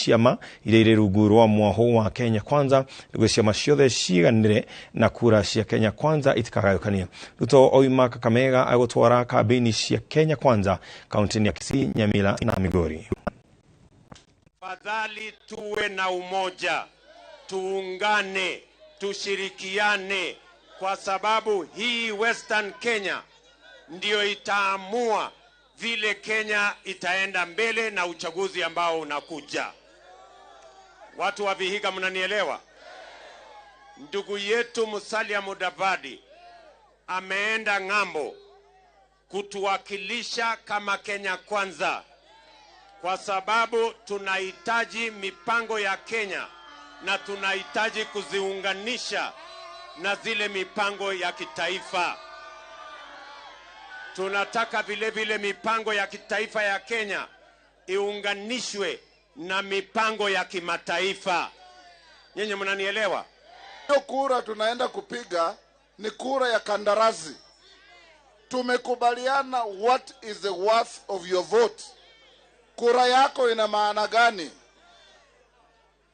Ciama iria irĩ rungu rwa mwahũ wa Kenya Kwanza nĩguo ciama ciothe ciiganĩre na kura cia Kenya Kwanza itikagayũkanie. Ruto oima Kakamega agũtwara kambĩini cia Kenya Kwanza kaunti-inĩ ya Kisii, Nyamira na Migori. Afadhali tuwe na umoja, tuungane, tushirikiane, kwa sababu hii Western Kenya ndiyo itaamua vile Kenya itaenda mbele na uchaguzi ambao unakuja. Watu wa Vihiga, mnanielewa? Ndugu yetu Musalia Mudavadi ameenda ng'ambo kutuwakilisha kama Kenya Kwanza, kwa sababu tunahitaji mipango ya Kenya na tunahitaji kuziunganisha na zile mipango ya kitaifa. Tunataka vile vile mipango ya kitaifa ya Kenya iunganishwe na mipango ya kimataifa. Nyinyi mnanielewa? Hiyo kura tunaenda kupiga ni kura ya kandarasi. Tumekubaliana what is the worth of your vote. Kura yako ina maana gani?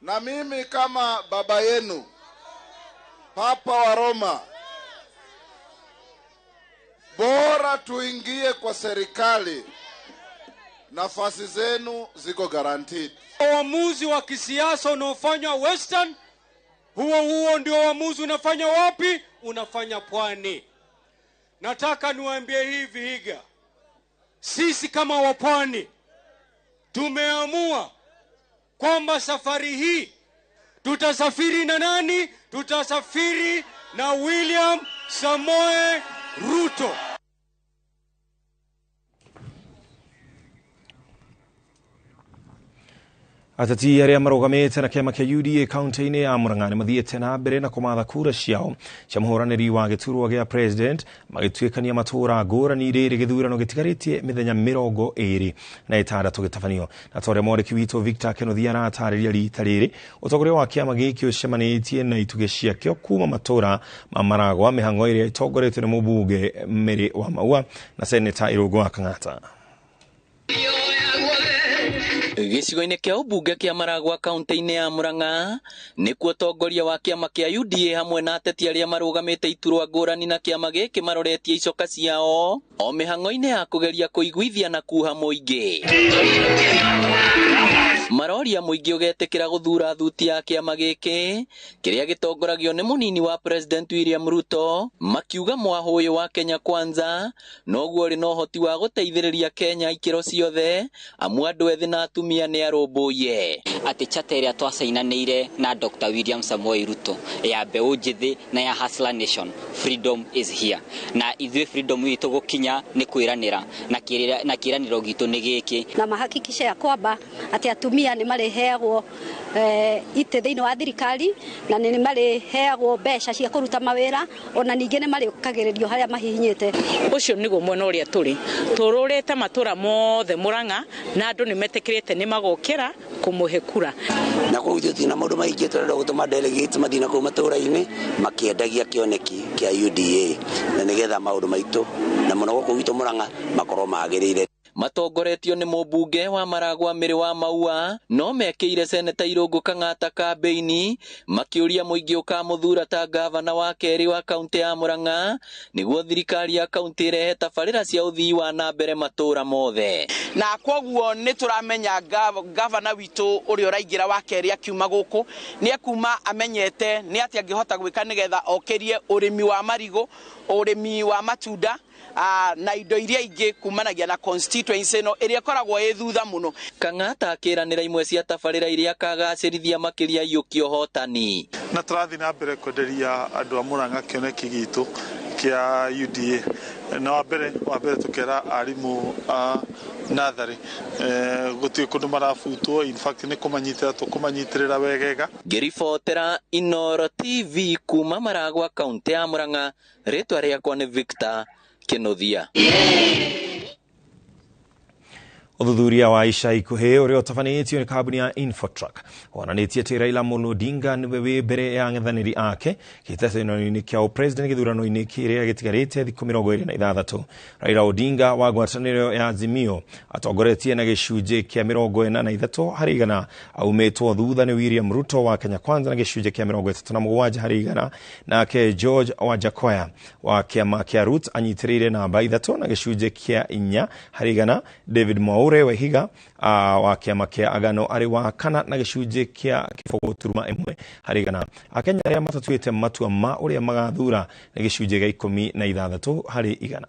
Na mimi kama baba yenu, Papa wa Roma, bora tuingie kwa serikali, nafasi zenu ziko guaranteed. Uamuzi wa kisiasa unaofanywa Western, huo huo ndio uamuzi unafanya wapi? Unafanya Pwani. Nataka niwaambie hivi Vihiga, sisi kama wapwani tumeamua kwamba safari hii tutasafiri na nani? Tutasafiri na William Samoei Ruto. Ateti arĩa marũgamĩte na kĩama kĩa UDA kaunti-inĩ ya Murang'a nĩ mathiĩte na mbere na kũmatha kura ciao cia mũhũranĩri wa gĩturwa gĩa president, magĩtuĩkania matũũra ngũrani rĩrĩ gĩthurano gĩtigarĩtie mĩthenya 26 gĩtabanio. Na ta ũrĩa mwandĩki witũ Victor Kenothia aratarĩria rita rĩrĩ, ũtongoria wa kĩama gĩkĩ ũcemanĩtie na itugĩ ciakĩo kuma matũũra ma Maragwa, mĩhang'o ĩrĩa ĩtongoretio nĩ mũmbunge Mary wa Maua na seneta Irũngũ wa Kang'ata. Gĩcigo-inĩ kĩa ũmbunge kĩa Maragwa kaunti-inĩ ya Murang'a nĩkuo ũtongoria wa kĩama kĩa UDA hamwe na ateti arĩa marũgamĩte iturwa ngũrani na kĩama gĩkĩ maroretie icoka ciao o mĩhang'o-inĩ ya kũgeria kũiguithia na kuha mũingĩ. Maroria mũingĩ ũgetĩkĩra gũthura thuti ya kĩama gĩkĩ kĩrĩa gĩtongoragio nĩ mũnini wa President William Ruto, makiuga mwahũ ũyũ wa Kenya Kwanza noguo ũrĩ na ũhoti wa gũteithĩrĩria Kenya ikĩro ciothe, amu andũ ethĩ na atumia nĩ arũmbũiye. Atĩ chata ĩrĩa twacainanĩire na Dr. William Samoei Ruto ya mbeũ njĩthĩ na ya Hustler Nation, freedom is here. Na ithuĩ freedom itũ gũkinya nĩ kwĩranĩra, na kĩĩranĩro gitũ nĩ gĩkĩ. Na mahakikishe ya kwamba atĩ atumia nĩ marĩheagwo itĩ thĩinĩ wa thirikari, na nĩ marĩheagwo mbeca cia kũruta mawĩra, ona ningĩ nĩ marĩũkagĩrĩrio harĩa mahihinyĩte. Ũcio nĩguo mwena ũrĩa tũrĩ, tũrũrĩte matũra mothe Murang'a na andũ nĩ metĩkĩrĩte nĩ magokĩra kũmũhe kura. Na kũu ithuĩ tũtirĩ na maũndũ maingĩ, tũrenda gũtũma delegates mathiĩ na kũu matũra-inĩ makĩendagia kĩoneki kĩa UDA, na nĩgetha maũndũ maitũ na mũno gũkũ gwitũ Murang'a makorwo magĩrĩire. Matongoretio nĩ mũmbunge wa Maragwa Mĩrĩ wa Maua no mekĩire seneta Irũngũ Kang'ata kambĩini makĩũria mũingĩ ũkamũthura ta gavana wa kerĩ wa kaunti ya Murang'a nĩguo thirikari ya kaunti ĩrehe tabarĩra cia ũthii wa na mbere matũũra mothe. Na kwoguo nĩ tũramenya gavana witũ ũrĩa ũraingĩra wa kerĩ akiuma gũkũ nĩ ekuma amenyete nĩ atĩ angĩhota gwĩka nĩgetha okĩrie ũrĩmi wa marigũ, ũrĩmi wa matunda na indo iria ingĩ kumanagia na constituency ĩno ĩrĩa ĩkoragwo ĩ thutha mũno. Kang'ata akĩranĩra imwe cia tabarĩra iria akagacĩrithia makĩria aiyũkia ũhotani. Na tũrathiĩ na mbere kwenderia andũ a Murang'a kĩoneki gitũ kĩa UDA. Na wa mbere tũkera arimũ a natharĩ gũtirĩ kũndũ marabutwo, in fact nĩ kũmanyitĩra tũkũmanyitĩrĩra wegega. Ngĩribotera Inooro TV kuma Maragwa kaunti ya Murang'a, rĩtwa rĩakwa nĩ Victor Kĩnuthia. Ũthuthuria wa ica ikuhĩ ũrĩa ũtabanĩtio nĩ kambuni ya Infotrack wonanĩtie atĩ Raila Amolo Odinga nĩwe wĩ mbere ya ang'ethanĩri ake kĩhĩtahĩtano-inĩ kĩa ũpresident gĩthurano-inĩ kĩrĩa gĩtigarĩte thikũ 26. Raila Odinga wa ngwatanĩro ya Azimio atongoretie na gĩcunjĩ kĩa 43 harĩ igana, aumĩtwo thutha nĩ William Ruto wa Kenya Kwanza na gĩcunjĩ kĩa 37 harĩ igana, nake George Wajakoya wa kĩama kĩa Roots anyitĩrĩire namba 3 na gĩcunjĩ kĩa 4 harĩ igana. David Mwaure Wehiga wa kĩama kĩa Agano arĩ wa kana na gĩcunjĩ kĩa 0.1 harĩ igana. Akenya arĩa matatuĩte matua ma ũrĩa magathura nĩ gĩcunjĩ gĩa 16 harĩ igana.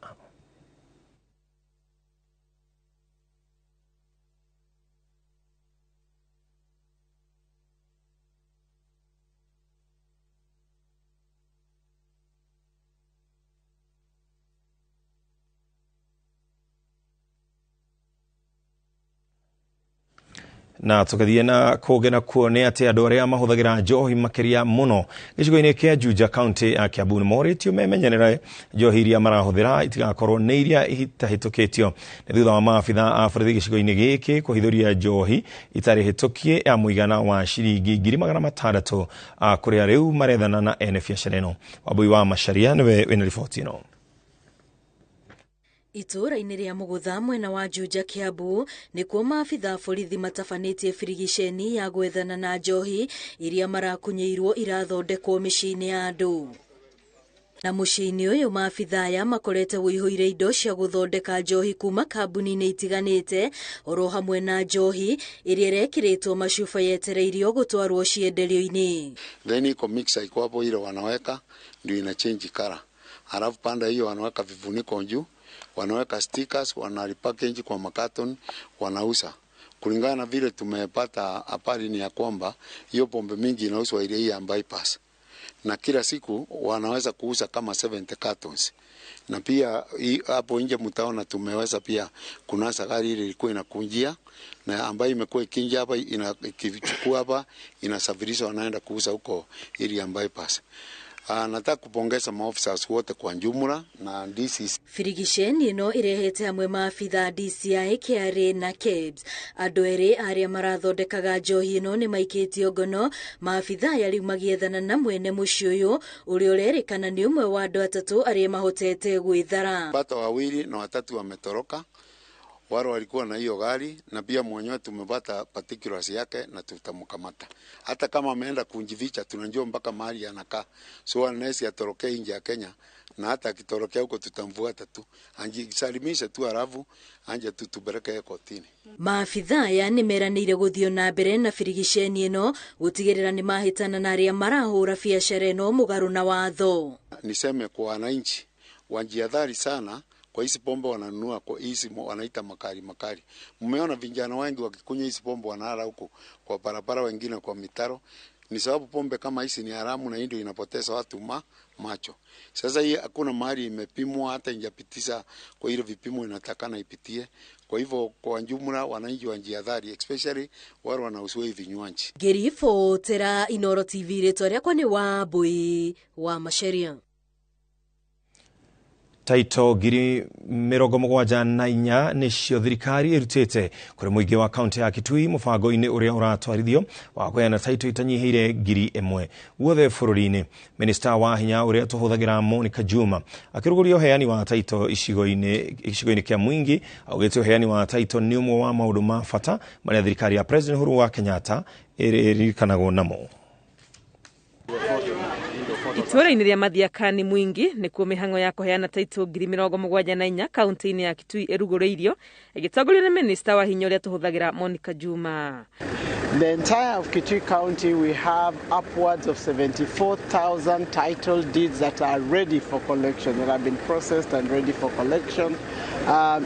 Na tukathie na kũngĩ na kuo nĩ atĩ andũ arĩa mahũthagĩra njohi makĩria mũno gĩcigo-inĩ kĩa Juja kaunti ya Kiambu nĩ morĩtio memenyerere njohi iria marahũthĩra itigakorwo nĩ iria itahĩtũkĩtio. Nĩ thutha wa maabitha a borithi gĩcigo-inĩ gĩkĩ kũhithũria njohi itarĩ hĩtũkie ya mũigana wa ciringi 600,000 kũrĩa rĩu marethana na ene biacara ĩno. Wambui wa Macharia nĩwe wĩna riboti ĩno. Itũũra-inĩ rĩa Mũgũtha mwena wa Juja Kiambu nĩkuo maabitha a borithi matabanĩtie birigiceni ya gwethana na njohi iria marakunyĩirwo irathondekwo mĩciĩ-inĩ ya andũ. Na mũciĩ-inĩ ũyũ maabitha aya makorete wũihũire indo cia gũthondeka njohi kuma kambuni-inĩ itiganĩte oro hamwe na njohi ĩrĩa ĩrekĩrĩtwo macuba yetereirio gũtwarwo cienderio-inĩ. Then iko mixer iko hapo ile wanaweka ndio ina change color. Halafu panda hiyo wanaweka vifuniko juu, wanaweka stickers, wanalipackage kwa makaton, wanauza. Kulingana na vile tumepata habari ni ya kwamba hiyo pombe mingi inauzwa ile ya bypass. Na kila siku wanaweza kuuza kama 70 cartons. Na pia hapo nje mtaona tumeweza pia kunasa gari ile ilikuwa inakunjia na ambayo imekuwa ikinja hapa ikichukua hapa inasafirishwa wanaenda kuuza huko ile ya bypass. Nataka kupongeza maofisa wote kwa jumla na DCC. Birigiceni ĩno ĩrehete hamwe maabitha DCI, KRA na KEBS. Andũ erĩ arĩa marathondekaga njohi ĩno nĩ maikĩtio ngono, maabitha aya rĩu magĩethana na mwene mũciĩ ũyũ ũrĩa ũrerĩkana nĩ ũmwe wa andũ atatũ arĩa mahotete gwĩthara. Pata wawili na watatu wametoroka. Wale walikuwa na hiyo gari na pia mwenyewe tumepata particulars yake na tutamkamata. Hata kama ameenda kujificha tunajua mpaka mahali anakaa. So anaweza atorokee nje ya Kenya na hata akitorokea huko tutamfuata tu. Anjisalimishe tu halafu anje tutupeleke kotini. Maabitha aya nĩ meranĩire gũthiĩ na mbere na birigiceni ĩno gũtigĩrĩra nĩ mahĩtana na arĩa marahũra biacara ĩno mũgarũ na watho. Niseme kwa wananchi wajihadhari sana kwa hizi pombe wananunua, kwa hizi wanaita makali makali. Mmeona vijana wengi wakikunywa hizi pombe wanalala huko kwa barabara, wengine kwa mitaro. Ni sababu pombe kama hizi ni haramu na ndio inapoteza watu macho. Sasa hii hakuna mahali imepimwa, hata injapitisha kwa ile vipimo inatakana ipitie. Kwa hivyo kwa jumla wananchi wajihadhari, especially wale wanaouzwa hivi vinywaji. Ngĩribotera Inooro TV rĩtwa rĩakwa nĩ Wambui wa Macharia. Taito 74,000 nĩcio thirikari ĩrutĩte kũrĩ mũingĩ wa kaunti ya Kitui mũbango-inĩ ũrĩa ũratwarithio wa kũheana taito itanyihĩire 1,000 guothe bũrũri-inĩ. Minista wa hinya ũrĩa tũhũthagĩra Monica Juma akĩrũgũria ũheani wa taito gĩcigo-inĩ kĩa Mwingi augĩte ũheani wa taito nĩ ũmwe wa maũndũ ma bata marĩa thirikari ya President Uhuru wa Kenyatta ĩririkanagwo namo. Itũũra-inĩ rĩa Mathiakani Mwingi nĩkuo mĩhang'o ya kũheana taito 74,000 kaunti-inĩ ya Kitui ĩrugũrĩirio ĩgĩtongorio nĩ minista wa hinya ũrĩa tũhũthagĩra Monica Juma. The entire of Kitui County, we have upwards of 74,000 title deeds that are ready for collection, that have been processed and ready for collection.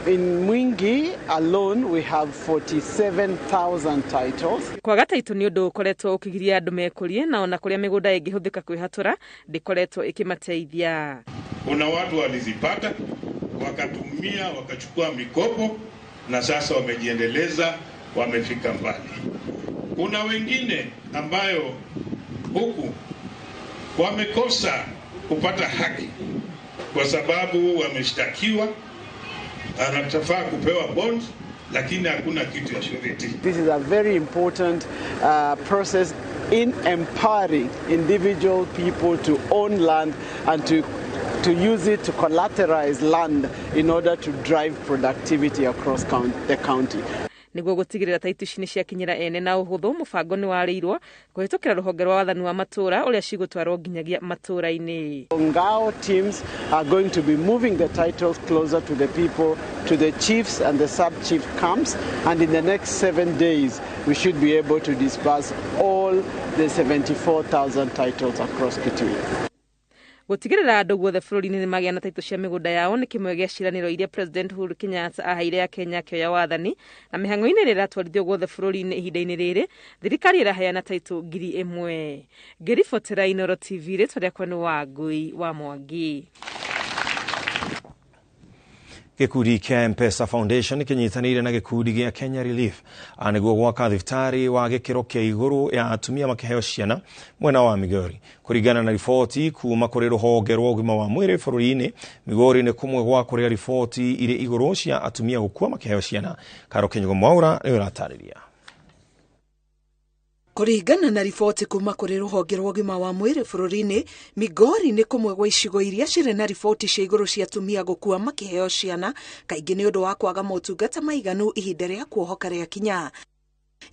In Mwingi alone, we have 47,000 titles. Kwaga taito nĩ ũndũ ũkoretwo ũkĩgiria andũ mekũrie na ona kũrĩa mĩgũnda ĩngĩhũthĩka kwĩhatũra ndĩkoretwo ĩkĩmateithia. Kuna watu walizipata wakatumia wakachukua mikopo na sasa wamejiendeleza, wamefika mbali. Kuna wengine ambayo huku wamekosa kupata haki kwa sababu wameshtakiwa, anatafaa kupewa bond, lakini hakuna kitu ya surety. This is a very important process in empowering individual people to own land and to use it to collateralize land in order to drive productivity across the county. Niguo gutigirira taitũ ici nĩciakinyĩra ene na ũhũthũ, mũbango nĩ warĩirwo kũhĩtũkĩra rũhonge rwa wathani wa matũra ũrĩa cigũtwarwo nginyagia matũra-inĩ. Ngao teams are going to be moving the titles closer to the people, to the chiefs and the sub-chief camps, and in the next 7 days we should be able to disperse all the 74,000 titles across Kitui. Gũtigĩrĩra andũ guothe bũrũri-inĩ nĩmagĩa na taitũ cia mĩgũnda yao nĩ kĩmwe gĩa ciĩranĩro iria President Uhuru Kenyatta aheire Akenya akĩoya wathani, na mĩhang'o-inĩ ĩrĩa ĩratwarithio guothe bũrũri-inĩ ihinda-inĩ rĩrĩ thirikari ĩraheana taitũ 1000. Ngĩribotera Inooro TV, rĩtwa rĩakwa nĩ Wangui wa Mwangi. Gĩkundi kĩa M-Pesa Foundation kĩnyitanĩire na gĩkundi gĩa Kenya Relief nĩguo gwaka thibitarĩ wa gĩkĩro kĩa igũrũ ya atumia makĩheo ciana mwena wa Migori. Kũringana na riboti kuma kũrĩ rũhonge rwa ũgima wa mwĩrĩ bũrũri-inĩ, Migori nĩ kũmwe gwa kũrĩa riboti irĩ igũrũ cia atumia gũkua makĩheo ciana. Karo Kinyugo Mwaura nĩwe ũratarĩria. Kũringana na riboti kuma kũrĩ rũhonge rwa ũgima wa mwĩrĩ bũrũri-inĩ, Migori nĩ kũmwe gwa icigo iria cirĩ na riboti cia igũrũ cia atumia gũkua makĩheo ciana, kaingĩ nĩ ũndũ wa kwaga motungata maiganu ihinda rĩa kuohoka rĩakinya.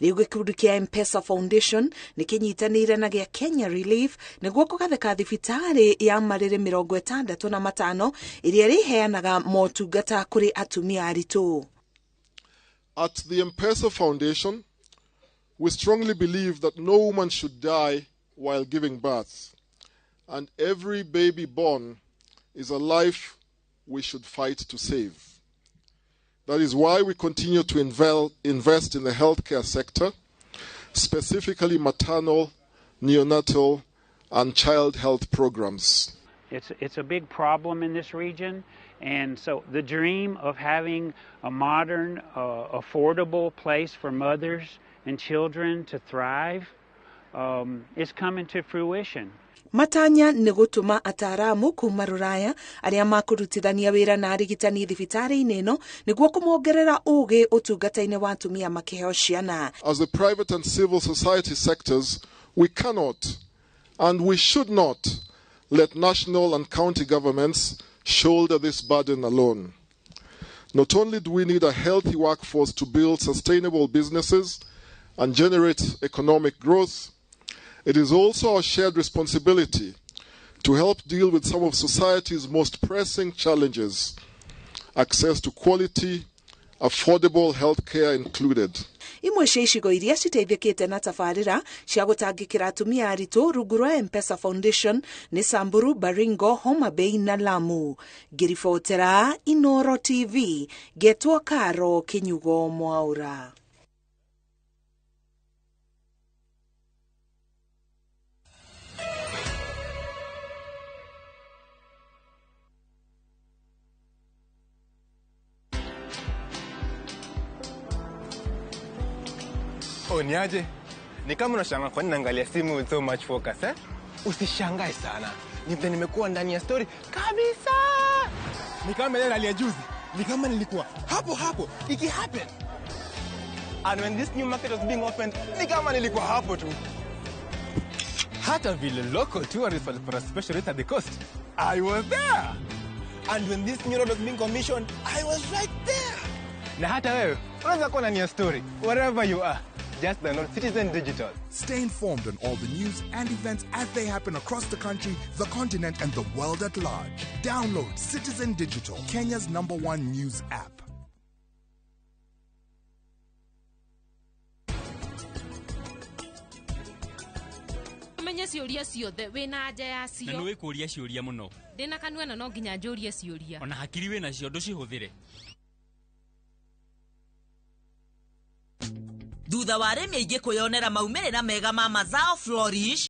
Rĩu gĩkundi kĩa M-Pesa Foundation nĩ kĩnyitanĩire na gĩa Kenya Relief nĩguo kũgathĩka thibitarĩ ya marĩrĩ 65 ĩrĩa ĩrĩheanaga motungata kũrĩ atumia aritũ. At the M-Pesa Foundation, we strongly believe that no woman should die while giving birth, and every baby born is a life we should fight to save. That is why we continue to invest in the healthcare sector, specifically maternal, neonatal, and child health programs. It's a big problem in this region, and so the dream of having a modern, affordable place for mothers and children to thrive is coming to fruition. Matanya nĩ gũtũma ataaramu kuma rũraya arĩa makũrutithania wĩra na arigitani thibitarĩ-inĩ ĩno nĩguo kũmongerera ũgĩ ũtungata-inĩ wa atumia makĩheo ciana. As the private and civil society sectors, we cannot and we should not let national and county governments shoulder this burden alone. Not only do we need a healthy workforce to build sustainable businesses and generate economic growth, it is also our shared responsibility to help deal with some of society's most pressing challenges, access to quality, affordable healthcare included. Imwe cia icigo iria citeithĩkĩte na tabarĩra cia gũtangĩkĩra atumia aritũ rungu rwa M-Pesa Foundation nĩ Samburu, Baringo, Homa Bay na Lamu. Ngĩribotera Inooro TV, ngetwo Karo Kinyugo Mwaura. Oh, niaje? Ni kama unashangaa kwa nini naangalia simu with so much focus, eh? Usishangae sana. Ni vile nimekuwa ndani ya story kabisa. Ni kama ile rally ya juzi. Ni kama nilikuwa hapo hapo iki happen. And when this new market was being opened, ni kama nilikuwa hapo tu. Hata vile local tourists walipata special rate at the coast, I was there. And when this new road was being commissioned, I was right there. Na hata wewe unaweza kuwa ndani ya story wherever you are. Just download Citizen Digital. Stay informed on all the news and events as they happen across the country, the continent, and the world at large. Download Citizen Digital, Kenya's #1 news app. Menye ciũria ciothe wĩna anja yacio. Na nĩũĩ kũũria ciũria mũno. Ndĩna kanua na no nginya njũrie ciũria. Ona hakiri wĩna cio ndũcihũthĩre. Thutha wa arĩmi aingĩ kwĩyonera maumĩrĩra mega ma mazao Flourish.